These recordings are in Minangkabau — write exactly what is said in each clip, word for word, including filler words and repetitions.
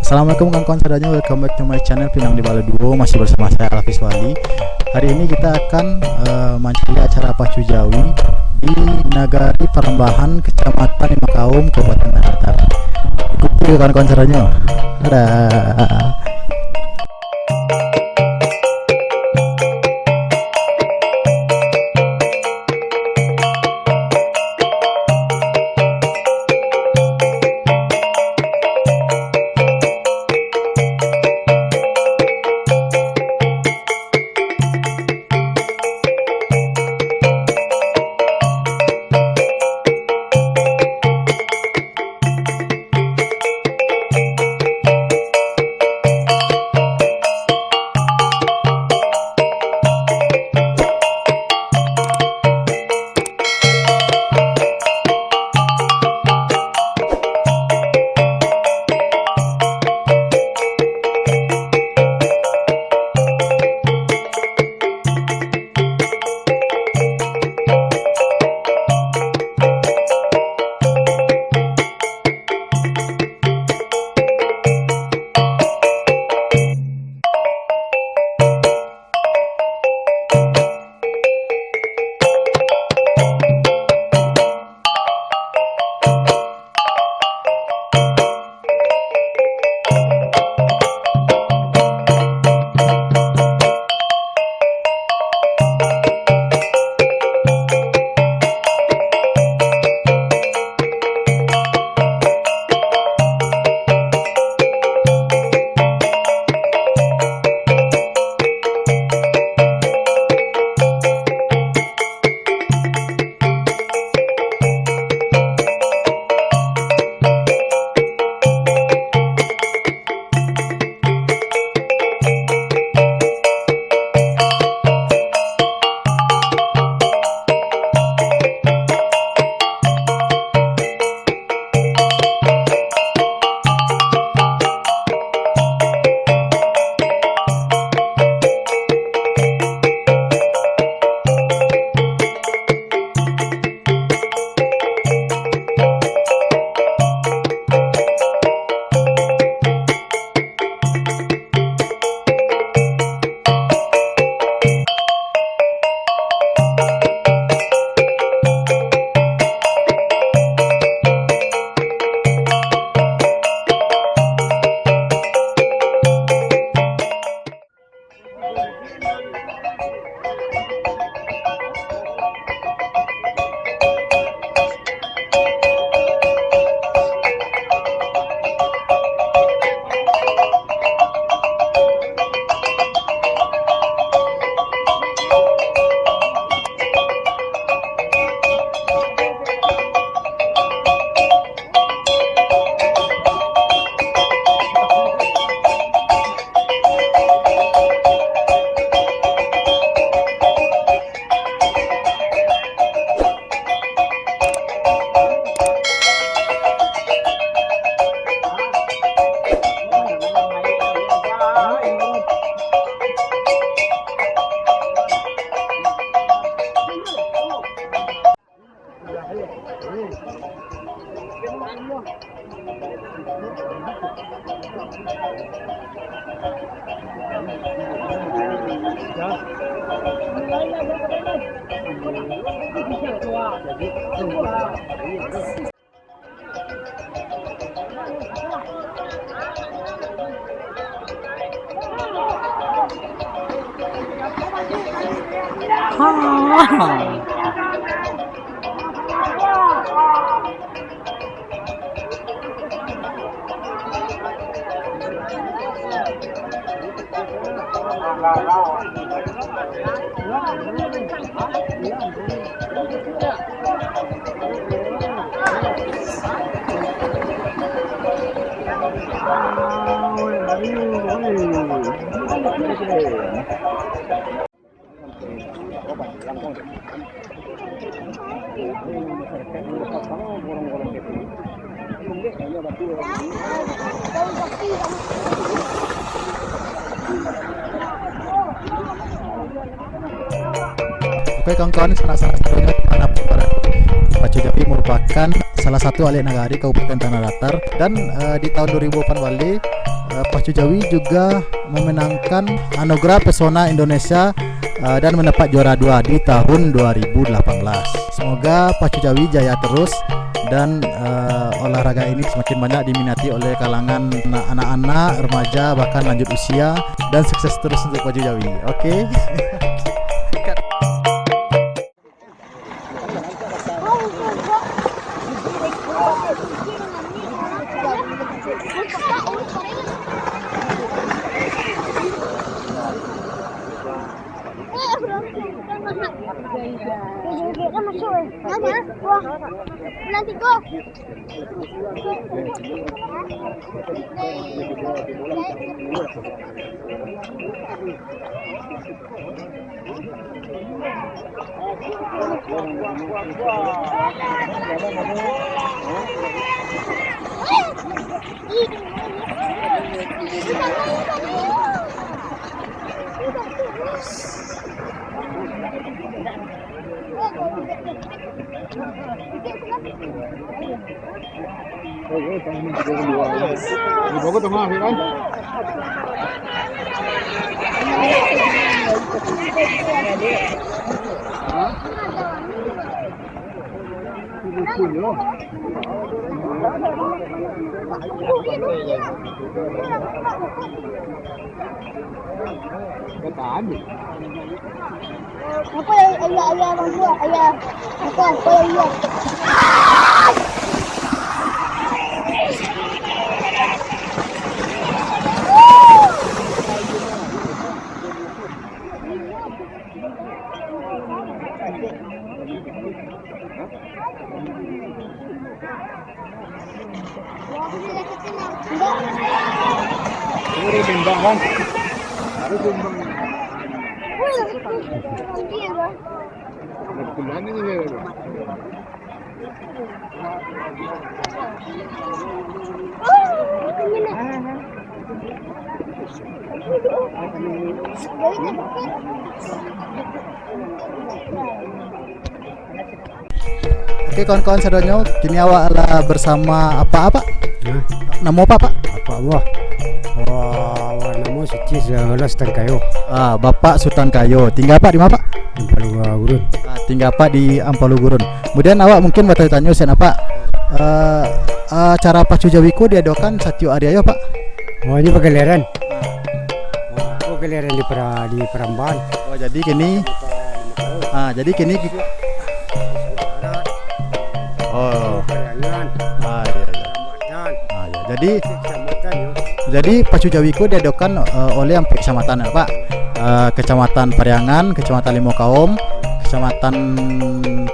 Assalamualaikum kawan-kawan sadonyo, welcome back to my channel Pinang di Bala Duo, masih bersama saya Alfis Wali. Hari ini kita akan, eh, mancari acara Pacu Jawi di Nagari Parambahan, Kecamatan Lima Kaum, Kabupaten Tanah Datar. Ikuti kawan-kawan sadonyo. Dadah. Oke, kawan-kawan, sanak-sanak sadonyo, di mana pun berada, Pacu Jawi Jawi merupakan salah satu alit nagari Kabupaten Tanah Datar, dan, eh, di tahun dua ribu delapan baleh, eh, Pacu Jawi juga memenangkan Anugerah Pesona Indonesia, eh, dan mendapat juara dua di tahun dua ribu delapan belas. Semoga Pacu Jawi jaya terus dan, eh, olahraga ini semakin banyak diminati oleh kalangan anak-anak, remaja, bahkan lanjut usia, dan sukses terus untuk Pacu Jawi. Oke. Wah, nanti go. Apa ya, ayah, ayah, orang tua, ayah, apa, apa ya, iya. Harus bimbang, kan? Harus bimbang. Nah, pilihan ini dia. Oke, kawan-kawan sadonyo, kini awak lah bersama Apak, Apak? Hah? Namo Apak, Apak? Apak Buah. Oh, awak namo Suci, Sutan Kayo. Ah, Bapak Sutan Kayo. Tingga Apak di ma, Pak? Ampalu Gurun. Ah, tingga Apak di Ampalu Gurun. Kemudian awak mungkin batanyo-tanyo sen Apak, eh, eh, acara Pacu Jawi ko diadokan satiok ari ayo, Pak? Oh, ini pagaliran. Ah. Oh, pagaliran di Pra-, di Paramban. Oh, jadi kini, ah, jadi kini ki-, oh. Pariangan. Ah, iya, iya. Paramban. Ah, iya. Jadi, kecamatan, ya. Jadi, Pacu Jawi ko diadokan, eh, oleh ampek kecamatan, ya, Pak. Eh, Kecamatan Pariangan, Kecamatan Limo Kaum, Kecamatan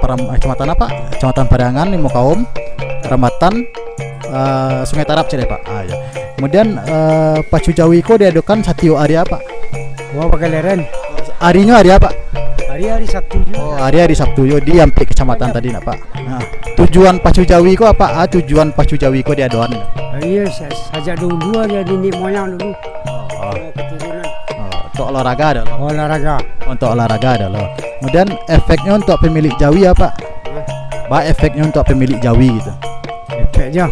Param-, eh, Kecamatan apa? Kecamatan Pariangan, Limo Kaum, Rambatan, eh, Sungai Tarap, cek deh, Pak. Ah, iya. Kemudian, eh, Pacu Jawi ko diadokan satiok ari apo? Wah, pagaliran. Arinyo ari apo? Ari, ari Sabtu juo. Oh, ari, ari Sabtu juo di ampek kecamatan tadi, nak, Pak. Nah, tujuan Pacu Jawi ko apo? Ah, tujuan Pacu Jawi ko diadoan. Ah, iya, sa-, sajak dulu aja, niniak moyang dulu. Oh. Oh, keturunan. Oh, untuk olahraga ado lo? Olahraga. Untuk olahraga ado lo. Kemudian efeknyo untuk pemilik jawi apo? Hah? Ba efeknyo untuk pemilik jawi gitu. Efek jo.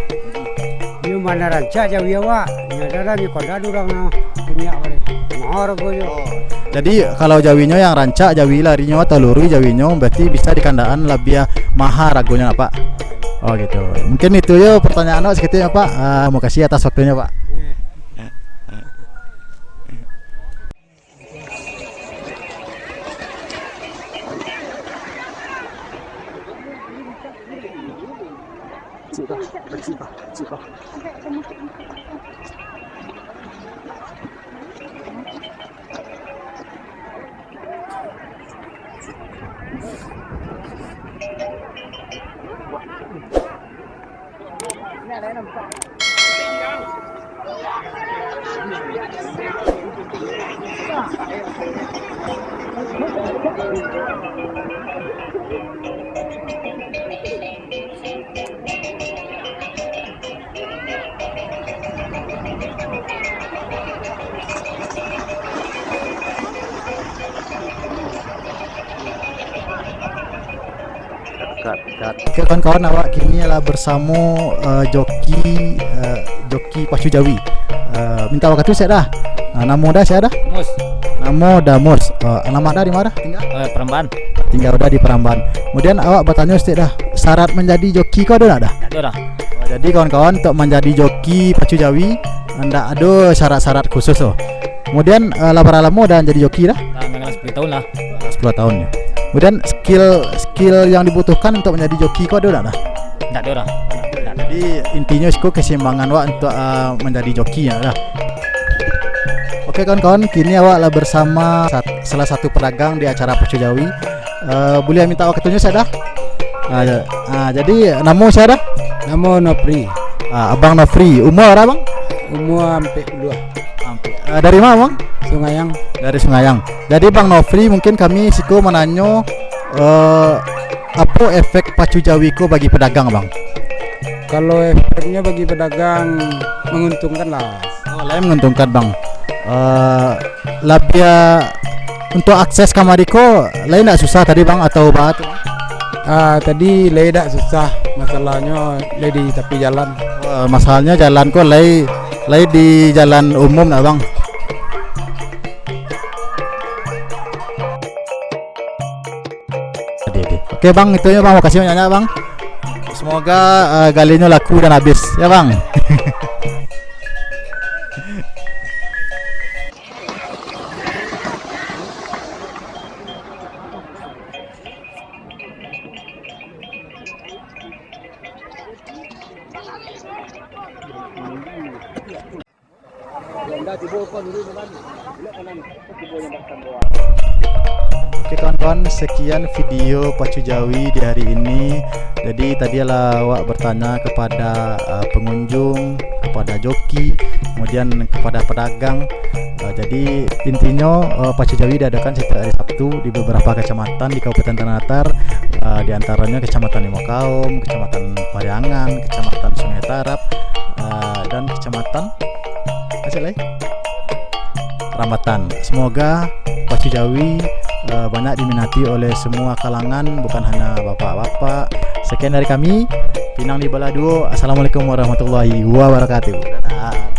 Iyo ma nan rancak jawi awak. Nyo ado lah, nyo kondak urang, ah, punyo awak. Mahal haragonyo. Oh. Jadi, kalau jawinyo yang rancak, jawi larinyo atau luruih jawinyo, berarti bisa dikandaan labiah mahal haragonyo, Pak? Oh, gitu. Mungkin itu yo pertanyaan awak saketek, Pak. Ah, makasih atas waktunyo, Pak. Iya. Dekat. Oke, kawan-kawan, awak kini lah bersamo, eh, joki, eh, joki pacu jawi. Eh, mintak wakatu siak Da. Ah, namo Da siak Da? Mus. Namo Da Mus. Eh, alamat Da di ma Da? Tingga? Eh, Peramban. Tingga Da di Peramban. Kemudian awak batanyo siak Da, syarat manjadi joki ko ado ndak Da? Ndak ado Da. Oh, jadi kawan-kawan, untuak manjadi joki pacu jawi, ndak ado syarat-syarat khusus tu. Kemudian, eh, lah bara lamo Da jadi joki Da? Nah, kurang sepuluh tahun lah. Sepuluh tahun ya. Kemudian skill, skill yang dibutuhkan untuak manjadi joki ko ado ndak Da? Ndak ado Da. Jadi intinyo siko keseimbangan awak untuak, eh, manjadi joki ya Da. Oke kawan-kawan, kini awak lah bersama sat-, salah satu pedagang di acara pacu jawi. Eh, buliah mintak wakatunyo siak Da? Ah, ya. Ah, jadi namo siak Da? Namo Nofri. Ah, Abang Nofri. Umua bara Bang? Umua ampek puluah. Ampek. Ah, dari ma Bang? Sungayang. Dari Sungayang. Jadi Bang Nofri, mungkin kami siko mananyo, eh, apo efek pacu jawi ko bagi pedagang Bang? Kalau efeknyo bagi pedagang, manguntungkan lah. Oh, lai manguntungkan Bang. Eh, labiah untuak akses kamari ko, lai ndak susah tadi Bang atau ba tu? Ah, tadi lai dak susah, masalahnyo lai di tapi jalan. Eh, masalahnyo jalan ko lai, lai di jalan umum ndak Bang? Oke Bang, itu nyo Bang, makasih banyak Bang. Semoga, eh, galinyo laku dan habis ya Bang. Oke kawan-kawan, sekian video pacu jawi di hari ini. Jadi tadi lah awak bertanya kepada, uh, pengunjung, kepada joki, kemudian kepada pedagang. Uh, jadi intinyo, uh, pacu jawi diadakan setiap hari Sabtu di beberapa kecamatan di Kabupaten Tanah Datar, uh, di antaranya Kecamatan Limau Kaum, Kecamatan Pariangan, Kecamatan Sungai Tarab, uh, dan Kecamatan Aceh lai? Rambatan. Semoga pacu jawi, eh, banyak diminati oleh semua kalangan, bukan hanya bapak-bapak. Sekian dari kami, Pinang di Baladuo. Assalamualaikum warahmatullahi wabarakatuh. Dadah.